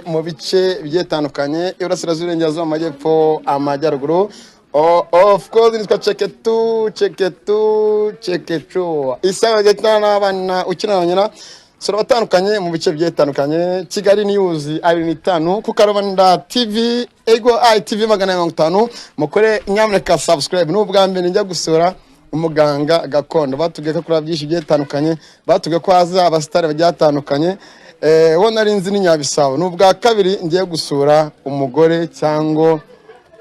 Mu bice bigiye bitandukanye, iburasirazuba, iburengerazuba, amajyepfo, amajyaruguru. Of course nitwa Ceketu, Ceketu, Cekecu. Isaha bagenda n'abana ukina na nyina sura batandukanye mu bice bigiye bitandukanye. Kigali News 25 ku Karubanda TV, Ego ITV 450. Mukore nyamuneka subscribe. Ni ubwa mbere njya gusura umuganga gakondo. Batubwiye ko akora byinshi bigiye bitandukanye, batubwiye ko haza abasitari bagiye batandukanye. Wo nari nzi ni Nyabisabo. Ni ubwa kabiri ngiye gusura umugore cyangwa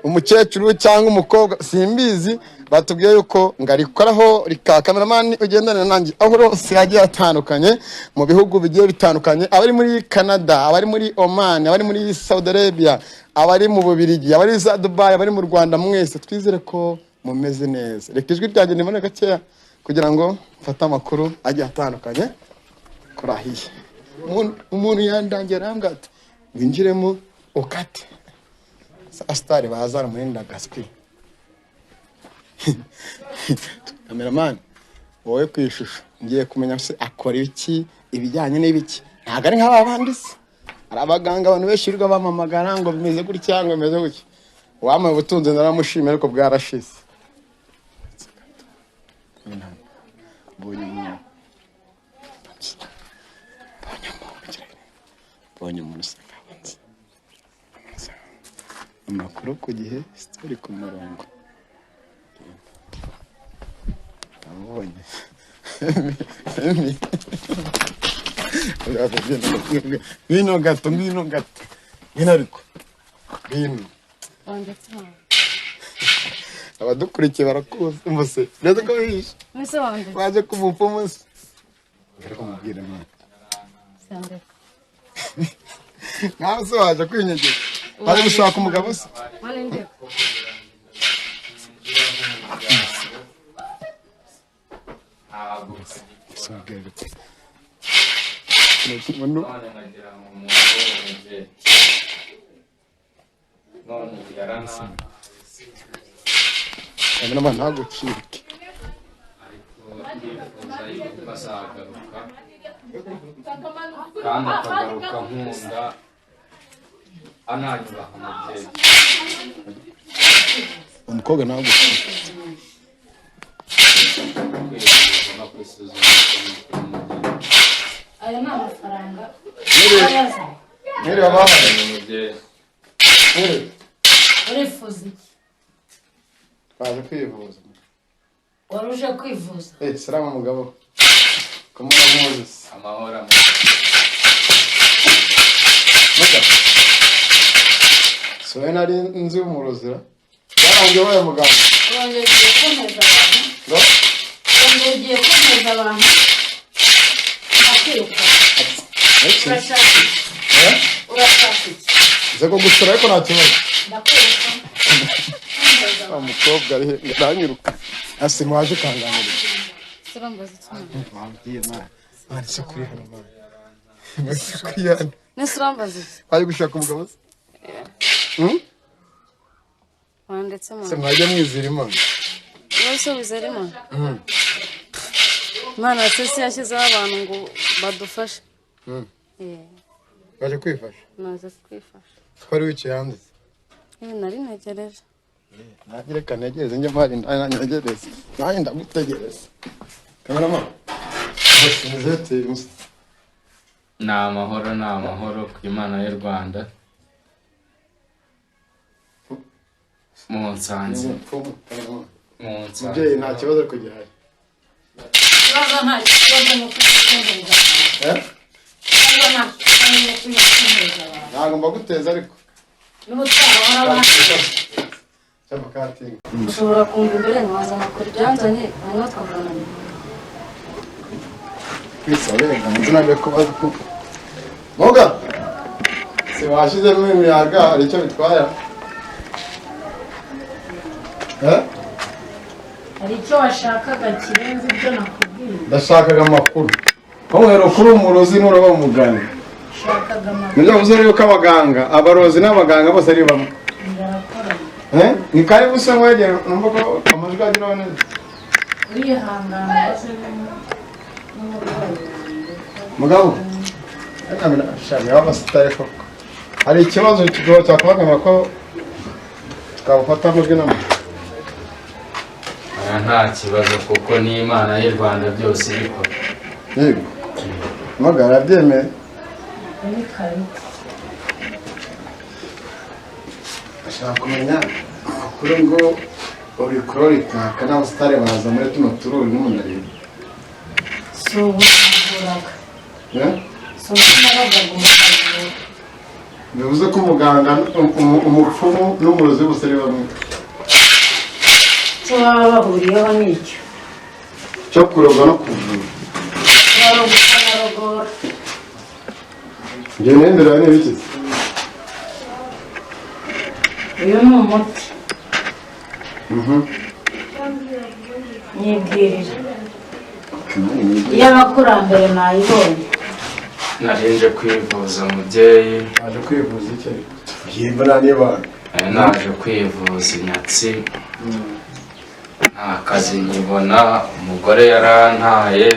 umukecuru cyangwa umukobwa, simbizi. Batubwiye yuko ngo arikoraho rika. Cameraman, ugendana nanjye aho hose hagiye hatandukanye, mu bihugu bigiye bitandukanye: abari muri Canada, abari muri Oman, abari muri Saudi Arabia, abari mu Bubiligi, abari za Dubai, abari mu Rwanda, mwese twizere ko mumeze neza. Reka ijwi ryanjye nibone gakeya kugira ngo mfate amakuru agiye atandukanye. Kurahiye umuntu yandangiye, arambwira ati winjiremo ukate abasitari bazana muri ndagaswi. Cameraman, wowe ku ishusho ngiye kumenya se akora ibiki, ibijyanye n'ibiki. Ntabwo ari nk'aba bandi se. Hari abaganga abantu benshi birirwa bamamagara ngo bimeze gutya, ngo bimeze gutya. Uwampaye ubutunzi naramushimiye, ariko bwarashize. Mbonye umuntu, mbonye umuntu, mbonye umuntu usa nkaho nzi. Amakuru ku gihe, story ku murongo. Namubonye. Ngwino gato, ngwino gato, ngwino ariko, ngwino. Wandetse hano. Abadukurikiye barakuzi mbose neza ko bihishe. Mbese wandetse. Waje ku mupfumu se? Ariko mubwire mwana. Sandeka. Nkaho se waje kwinyegeza, waje gushaka umugabo se? Mwana, ndeka. Ese mubwire gute? Umuntu None nkagira ngo umuntu w'umubyeyi none yarana cameraman ntagucike. Ariko ndifuza yuko azagaruka, kandi akagaruka nkunda, ananyubaha umubyeyi. Umukobwa ntagucike. Kwivuza no kwisuzumisha umubyeyi. Aya ni amafaranga. Mwiriwe. Ayazana. Mwiriwe abahaye. Umubyeyi. Mwiriwe. Urifuza iki? Twaje kwivuza. Wari uje kwivuza? Eh, salama mugabo. Kumuna Moses. Amahoro, amahoro. Muga. So nari nzi umurozira. Byarangiye ubaye muganga. Urongeye ugiye kunteza abantu. Ngo? Urongeye ugiye kunteza abantu, ndakwiruka. Iki? Urashaka iki? Eh? Urashaka iki? Nze ko gusura, ariko nta kibazo. Ndakwiruka. Kunteza Wa abantu. mukobwa ari he? Ndanyiruka. Ase mwaje kanganira. Urambaza iki mwana? Wambwiye mwana. Mwana, se kuri hano mwana. Mwana, kuri hano. Nese urambaza iki? Waje gushaka umugabo se? Wandetse Se mwana. mwajya mwizera Imana. Wowe se wizera Imana? Imana se si yashyizeho abantu ngo badufashe? Eh. Waje kwifasha. Naje kwifasha. Twari wicaye hanze. Eh, nari ntegereje. Nanjye reka ntegereze, njye mpari ntegereze. Nanjye ndagutegereza. Cameraman. Bose muzete musa. Ni amahoro, ni amahoro ku Imana y'u Rwanda munsanze. Umubyeyi Munsanze. Nta kibazo ariko gihari. Ikibazo, nta kibazo, ni uko kunteza abantu. Eh? Ikibazo, nta kibazo, ni uko kunteza abantu. Ntabwo mbaguteza ariko. N'ubutaha warabana. Cyangwa katinga. Ushobora kumva imbere nkaza nkakora ibyanzanye, hanyuma tukavugana nyuma. Kwisa uburenganzira bwo kubaza ko. Moga. Se washyizemo imiyaga, hari icyo bitwara? Eh? Hari icyo washakaga kirenze ibyo nakubwiye? Ndashakaga amakuru. Wowe kuri umurozi nuraba umuganga. Ushakaga amakuru. Nibyo bivuze rero ko abaganga, abarozi n'abaganga bose ari bamwe. Ndarakoranye. Eh? Ni karibu se mwegere, numva ko amajwi ageraho neza. Urihangana ubaze n'umurwayi wanjye. Mugabo, shami w'abasitari koko. Hari ikibazo cyakubagamira ko twabufata amajwi n'amashusho? Aya nta kibazo, kuko n'Imana y'u Rwanda byose ibikora. Yego, muga arabyemeye. Ni karibu. Ashaka kumenya amakuru ngo uri kuroritaka n'abasitari baza muri tuno tururi n'umunariro. Si ubu navuraga. Si ubu nabaga umukavura. Bivuze ko umuganga, umupfumu n'umurozi bose ari bamwe. Icyo baba bahuriyeho ni icyo. Cyo kuroga no kuvura. Baroga ukanarogora. Njye n'imbere ni ibiki? Uyu ni umuti. Nyibwirira. Iy'abakurambere nayibonye. Narinje kwivuza, mubyeyi. Aje kwivuza iki? Yimba nta n'ibanga. Nari naje kwivuza inyatsi, nta kazi nkibona, umugore yarantaye,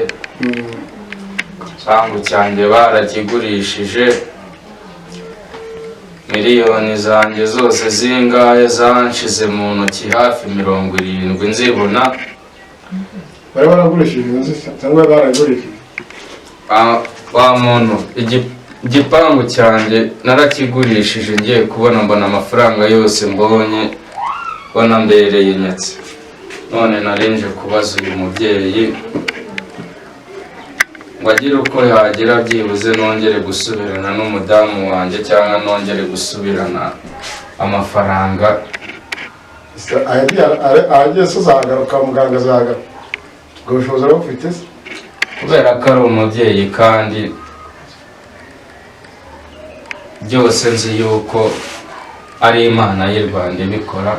igipangu cyanjye barakigurishije, miliyoni zanjye zose zingahe zanshize mu ntoki, hafi 70 nzibona. Bari baragurishije inzu se, cyangwa baragurishije? Ah, wa muntu, igipangu cyanjye narakigurishije, ngiye kubona mbona amafaranga yose mbonye, mbona mbereye inyatsi. None narinje kubaza uyu mubyeyi ngo agire uko yagira, byibuze nongere gusubirana n'umudamu wanjye, cyangwa nongere gusubirana amafaranga. Ahagiye se uzagaruka, muganga azagaruka, ubwo bushobozi arabufite se? Kubera ko ari umubyeyi, kandi byose nzi yuko ari Imana y'u Rwanda ibikora,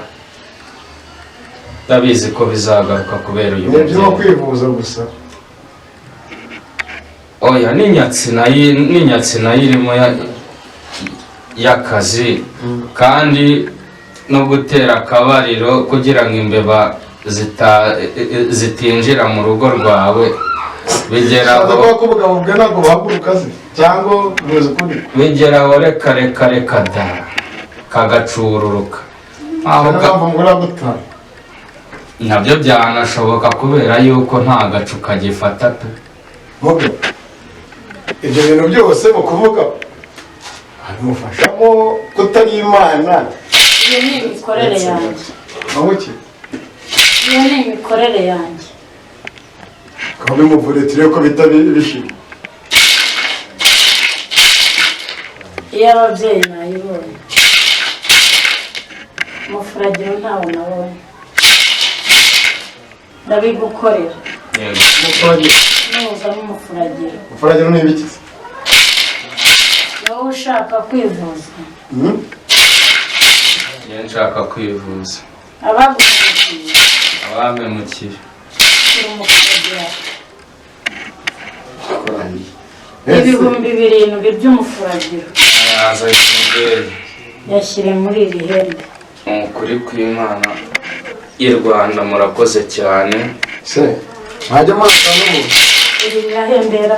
ndabizi ko bizagaruka kubera uyu Ni ibyo mubyeyi. kwivuza gusa? Oya, n'inyatsi nayo, n'inyatsi nayo irimo y'akazi, kandi no gutera akabariro kugira ngo imbeba zitinjira mu rugo rwawe bigeraho. Ushatse kuvuga ko ubugabo bwe ntabwo buhaguruka se, cyangwa bimeze ukundi? Bigeraho, reka reka reka da, kagacururuka aho. Niyo mpamvu umugore agutaye. Nabyo byanashoboka, kubera yuko nta gacu kagifata pe. Muga, ibyo bintu byose mu kuvuga abimufashamo kutari Imana. Iyo ni imikorere yanjye. Aho ki? Iyo ni imikorere yanjye. Ukaba bimuvuriye, turebe ko bita bishira. Iy'ababyeyi nayibonye. Umufuragiro ntawo nabonye. Ndabigukorera. Yego. Umufuragiro? Nuzamo umufuragiro. Umufuragiro ni ibiki se? Wowe ushaka kwivuza? Mhm. Iyo nshaka kwivuza. Abaguhugiye. Abampemukiye. Shyira umufuragiro. Kurangiye. Ese, 7000 by'umufuragiro. Yaza umubyeyi. Yashyire muri iri hembe. Ni ukuri kw'Imana y'u Rwanda, murakoze cyane. Se mwajya murasa n'umuntu. Iri rirahembera,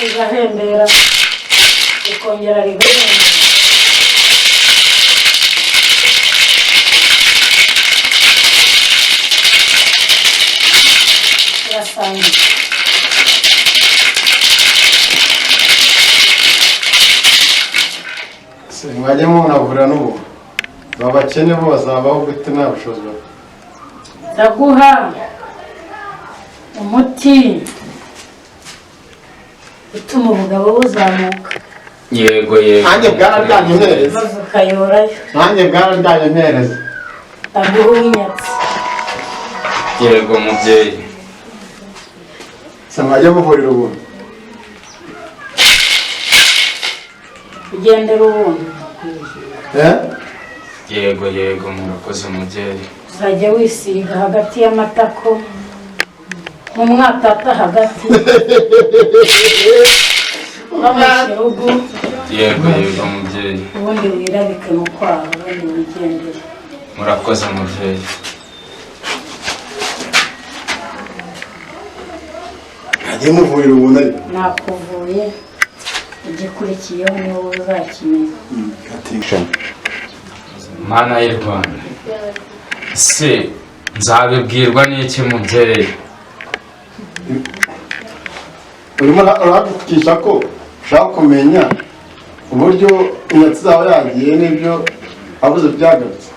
rigahembera, rikongera rigahembera. Turasangira. Se mwajya munavurira n'ubuntu, aba bakene bo bazabaho gute nta bushobozi bafite? Ndaguha umuti utuma ubugabo buzamuka. Yego yego. Nanjye bwararyanyemereza. Maze ukayorayo. Nanjye bwararyanyemereza. Ndaguha uw'inyatsi. Yego mubyeyi. Se mwajya muvurira ubuntu. Ugendera ubuntu. Eh? Yego yego, murakoze mubyeyi. Uzajya wisiga hagati y'amatako, mu mwatata hagati no mu kirugu. Yego yego mubyeyi. Ubundi wirabike mu kwaha, ubundi wigendere. Murakoze mubyeyi. Mwajya muvurira ubuntu ariko. Nakuvuye. Igikurikiyeho ni wowe uzakimenya. Mana y'u Rwanda, se nzabibwirwa n'iki, mubyeyi? Urimo uragutukisha ko ushaka kumenya uburyo inyatsi zawe yagiye n'ibyo abuze byagarutse.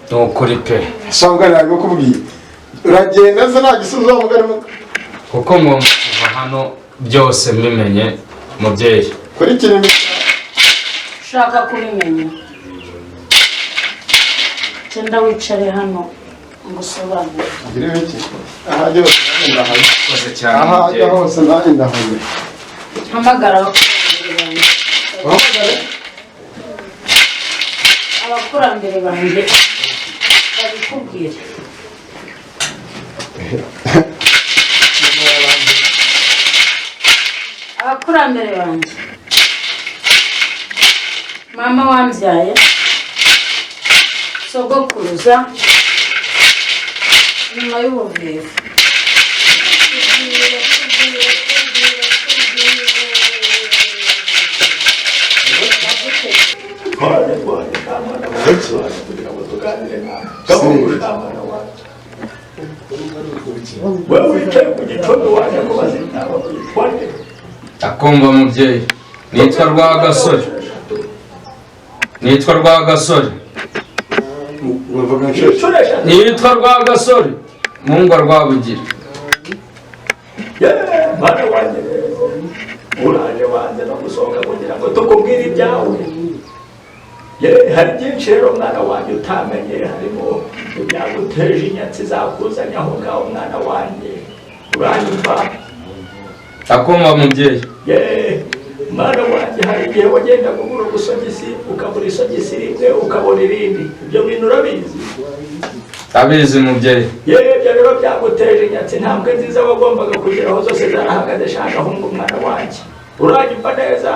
Ni ukuri pe. Shabwa ntabwo kubwiye, uragenda se nta gisubizo wa mugani? Kuko ngomba kuva hano byose mbimenye, mubyeyi. Kuri kintu. Ushaka kubimenya, genda wicare hano ngusobanurire. Ugire biki, ahajya hose nanjye ndahajya. Urakoze cyane, Aho ajya mubyeyi. hose nanjye ndahajya. Hamagara abakurambere banjye. Uhamagare. Abakurambere banjye babikubwire. Abakurambere banjye, mama wambyaye, sogokuruza, nyuma y'ubuvivi. Twarane rwanjye nta mwana wanjye kugira ngo tuganire nawe gahungu, nta mwana wanjye. Wewe wicaye ku gicumbi, waje kubaza inama witwa nde? Akumva, mubyeyi, nitwa Rwagasore, nitwa Rwagasore. Bavuga inshuro. Inshuro 3. Nitwa Rwagasore mungwa Rwabugira. Yeee, mwana wanjye rero uraje wanze no gusohoka kugira ngo tukubwire ibyawe. Yeee, hari byinshi rero mwana wanjye utamenye, harimo ibyaguteje inyatsi zakuzanye aho ngaho. Mwana wanjye, uranyumva? Akumva, mubyeyi. Yeee, mwana wanjye, hari igihe wagendaga ubura ubusogisi, ukabura isogisi rimwe ukabona irindi. Ibyo bintu urabizi? Abizi, mubyeyi. Yewe, ibyo rero byaguteje inyatsi. Intambwe nziza wagombaga kugeraho zose zarahagaze. Shaka ahunga, umwana wanjye, uranyumva neza?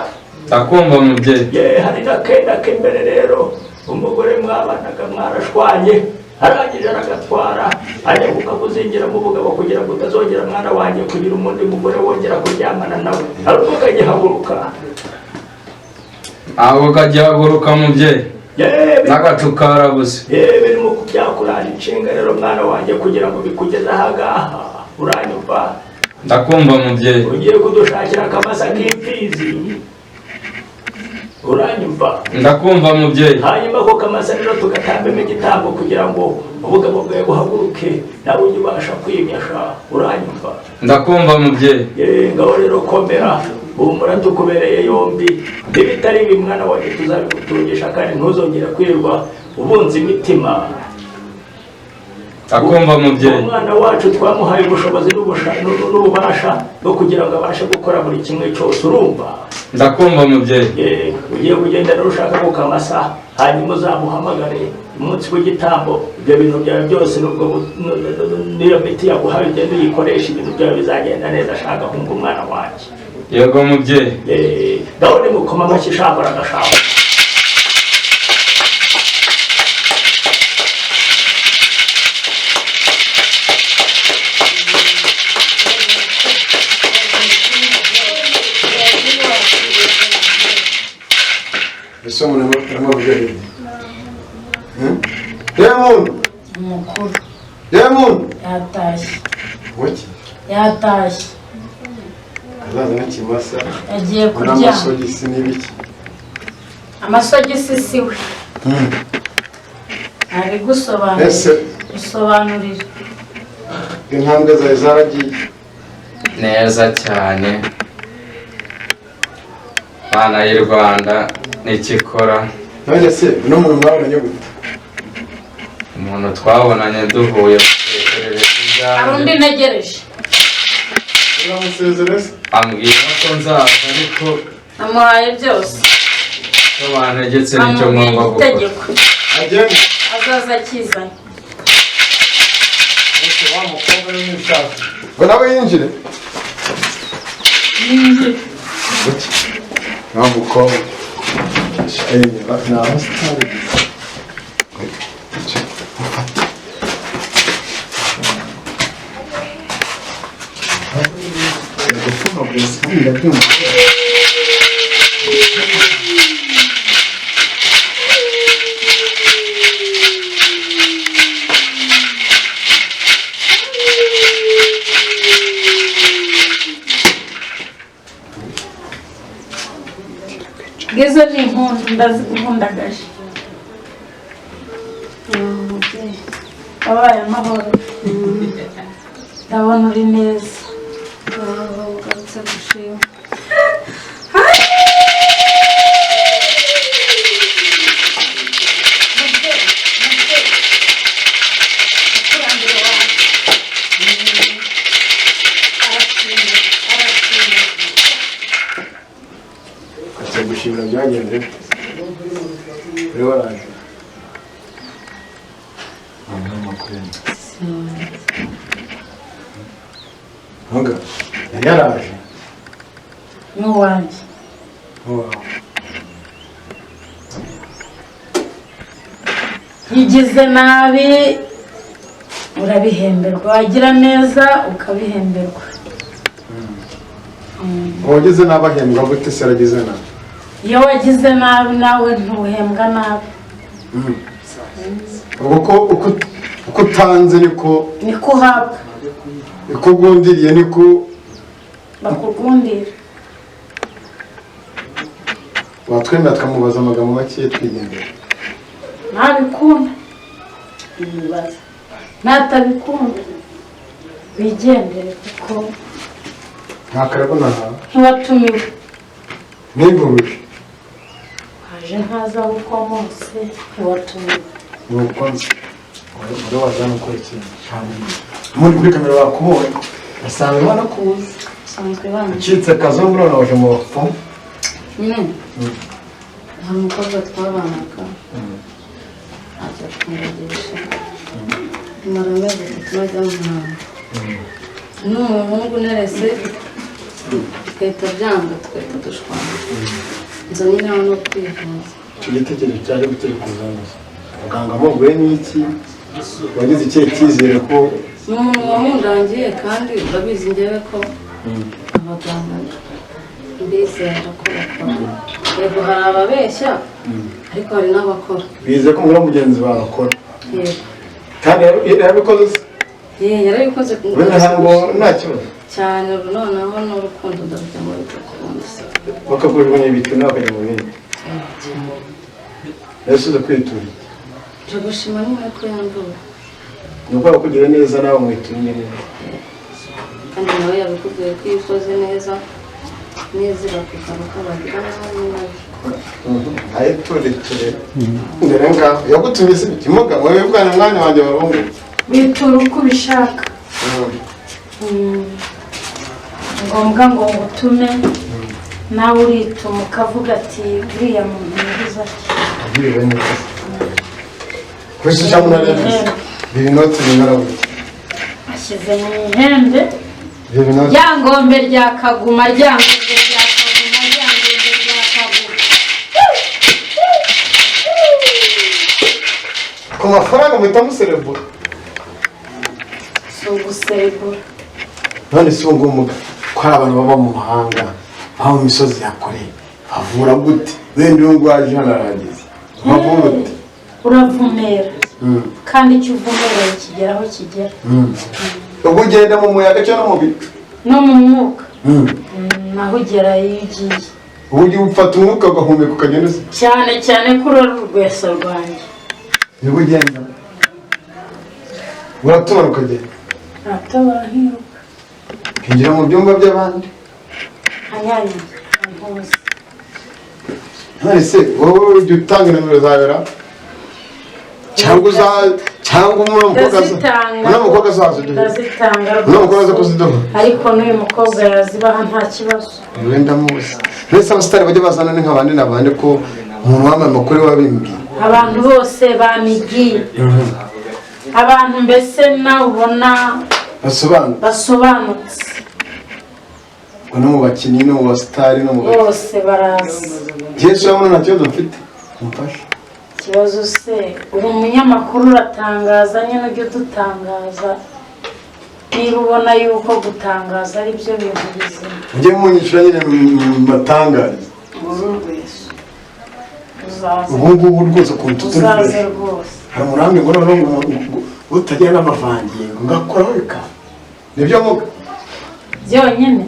Akumva, mubyeyi. Yewe, hari n'akenda k'imbere rero, umugore mwabanaga mwarashwanye, arangije aragatwara, ajya kukakuzingiramo ubugabo kugira ngo utazongera, mwana wanjye, kugira umundi mugore wongera kuryamana nawe, ariko ukagihaguruka. Ntabwo kagihaguruka, mubyeyi. Yewe. N'agacu karabuze. Yewe, birimo kubyakurana inshinga rero, mwana wanjye, kugira ngo bikugeze ahangaha. Uranyumva? Ndakumva, mubyeyi. Ugiye kudushakira akamasa k'imfizi. Uranyumva? Ndakumva, mubyeyi. Hanyuma ako kamasa rero tugatambemo igitambo kugira ngo ubugabo bwawe buhaguruke, nawe ujye ubasha kwimyasha. Uranyumva? Ndakumva, mubyeyi. Yewe, ngaho rero komera, humura, tukubereye yombi. Ibitari ibi, mwana wanjye, tuzabigutungisha kandi ntuzongere kwirirwa ubunza imitima. Ndakumva, mubyeyi. Umwana wacu twamuhaye ubushobozi n'ububasha bwo kugira ngo abashe gukora buri kimwe cyose. Urumva? Ndakumva, mubyeyi. Eh, ugiye kugenda rero ushaka kukamasa, hanyuma uzamuhamagare umunsi w'igitambo. Ibyo bintu byawe byose n'ubwo n'iyo miti yaguhaye, ugende uyikoreshe, ibintu byawe bizagenda neza. Ashaka kumva, umwana wanjye. Yego, mubyeyi. Eh, ndabona imukoma amashyi, ishambura agashamba. Ese umuntu arimo avuga ibiki? Yewe muntu! Umukuru. Yewe muntu! Yatashye. Wiki. Yatashye. Azaza n'ikimasa. Yagiye kuryama. N'amasogisi n'ibiki. Amasogisi si we ntabigusobanurira. Ese Usobanurira. intambwe zawe zaragiye? Neza cyane. Mana y'u Rwanda, nicyo ikora. None se uno muntu mwabonanye gute? Umuntu twabonanye duhuye mutekerereza Hari undi ibyanjye. ntegereje. Uramusezere se? Ambwira ko nzaza, ariko Namuhaye byose. icyo bantegetse nicyo Amubwira ngomba gukora. itegeko. Agende. Azaza akizanye. Ese wa mukobwa we n'ushaka ngo nawe yinjire? Yinjire. Buki. Wa mukobwa. Eh, ni abasitari gusa. Mufate. Gupfuma gusa ndabyumva. Ngizo ni impundu ndaziguhundagaje. Wabaye amahoro. Ndabona uri neza. Ugarutse gushima. Ese gushimira byagenze bite? Uri waraje. Ntuga, yari yaraje. N'uwanjye. Wow. Yigize nabi urabihemberwa, wagira neza ukabihemberwa. Uwagize nabi ahembwa gute se aragize nabi? Iyo wagize nabi nawe ntuhembwa nabi. Ubwo ko uko utanze niko uhabwa, niko ugundiriye, niko bakugundira. Watwemera tukamubaza amagambo make twigendera. Ntabikunda ibibaza, natabikunda wigendere kuko nta karabo nahawe. Ntiwatumiwe. Nivuruje. Waje ntazi aho ukomotse, ntiwatumiwe. Nuko nzi wari waje hano gukora ikintu muri kuri kamera bakubonye basanzwe banakuzi. Usanzwe bana. Ucitse akazungu none waje mu bapfumu. Nyine hari umukobwa twabanaga aza kundagisha mara amezi 3 najya muhanga n'umuhungu nerese tugahita byanga tugahita dushwana nza nyine hano kwivuza. Icyo gitekerezo cyaje gutera kuzanguza muganga amuguye n'iki wagize ikihe cyizere ko ni umuntu wamundangiye kandi urabizi njyewe ko abaganga mbizera ko bakora. Yego hari ababeshya ariko hari n'abakora. Bizeye ko muri mugenzi wawe akora. Yego. Kandi yarabikoze se? Yarabikoze. Ntabwo nta kibazo. Cyane ubu noneho n'urukundo ndarujyamo bigakunda. Bakakujugunya ibiti nawe ukajya mu bindi. Yasubiza kwitura iki? Ndagushima nyine ko yamvuye. Ni uko yakugira neza nawe umwitura neza. Kandi nawe yabikubwiye ko iyo ukoze neza neza irakugaruka bagira nabi nabi. Aye ture ture. Ndere ngaho yagutumye se ikimuga wowe bwana mwana wanjye warungu. Witura uko ubishaka. Ngombwa ngo ngutume nawe urituma ukavuga ati uriya muntu yagize ati. Agirira neza. Kwese cyangwa unarebye. Ibi noti bingana gutya. Ashyize mu ihembe. Ibi noti. Ryangombe rya Kaguma, ryangombe rya Kaguma, ryangombe rya Kaguma. Ku mafaranga muhita muserebura. Si uguserebura. None si ubu ngubu ko hari abantu baba mu mahanga, baba mu misozi ya kure, bavura gute? Wenda uyu nguyu aje hano arahageze. Bavura gute? Uravumera. Kandi icyo uvumereye kigera aho kigera. Ubwo ugenda mu muyaga cyangwa no mu bicu? No mu mwuka. Naho ugera iyo ugiye. Ubu ugiye ufata umwuka ugahumeka ukagenda usa. Cyane cyane ko urora urweso rwanjye. Nibwo ugenda. Uratobora ukagenda. Uratobora nkiruka. Ukinjira mu byumba by'abandi. Anyanyagira ahantu hose. None se wowe ujya utanga nomero zawe ra? Cyangwa uza cyangwa umwe mukobwa azaza uduhe. Ndazitanga Uno mukobwa aza kuziduha. Ariko n'uyu mukobwa yazibaha nta kibazo. Niwe ndamuzi. Mbese abasitari bajya bazana ni nk'abandi n'abandi ko umuntu wambaye amakuru wabimbwiye. Abantu bose bamigiye. Abantu mbese nawe ubona basobanutse. No mu bakinnyi no mu basitari no mu bose baraza. Yesu urabona nta kibazo mfite. Mumfashe. Ikibazo se uri umunyamakuru uratangaza nyine ujya udutangaza niba ubona yuko gutangaza ari byo bintu bizima. Mujye munyishyura nyine mbatangarize. Ubu ngubu rwose ukuntu uzaze rwose. Hari umurambi ngo noneho utagira n'amavangingo ngakoraho bikaba. Nibyo muga? Byonyine?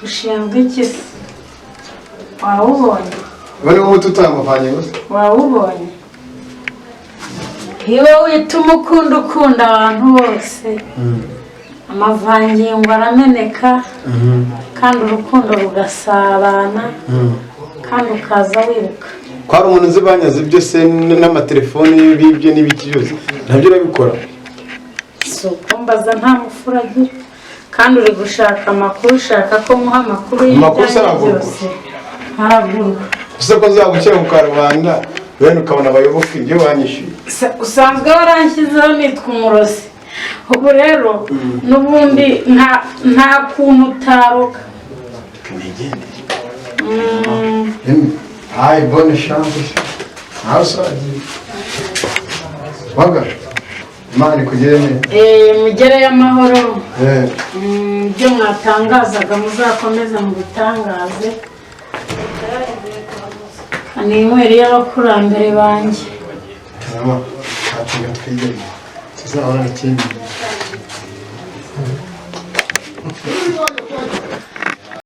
Ushinzwe iki se? Wawubonye? Ubu ni wowe tutanga gusa. Wawubonye? Iyo wita umukunda, ukunda abantu bose, amavangingo arameneka kandi urukundo rugasabana, kandi ukaza wiruka. Ko hari umuntu uzi banyaze ibyo se, n'amatelefoni bibye n'ibiki byose, nabyo urabikora? Si ukumbaza, nta mufura agira. Kandi uri gushaka amakuru, ushaka ko muha amakuru Amakuru se y'ibyanjye aragurwa? byose, ntaragurwa. Ese ko nzagushyira ku karubanda wenda ukabona abayoboke ibyo banyishyuye? Usanzwe waranshyizeho nitwa umurozi. Ubu rero n'ubundi nta kuntu utaroga. Hayi, bonne chance. Nawe usagiye waga, Imana ikugire neza. Mugereyo amahoro. Ibyo mwatangazaga muzakomeze mubitangaze. Ni inyweri y'abakurambere banjye. Mama, ntatinda, twigenge, tuzahorana ikindi gihe.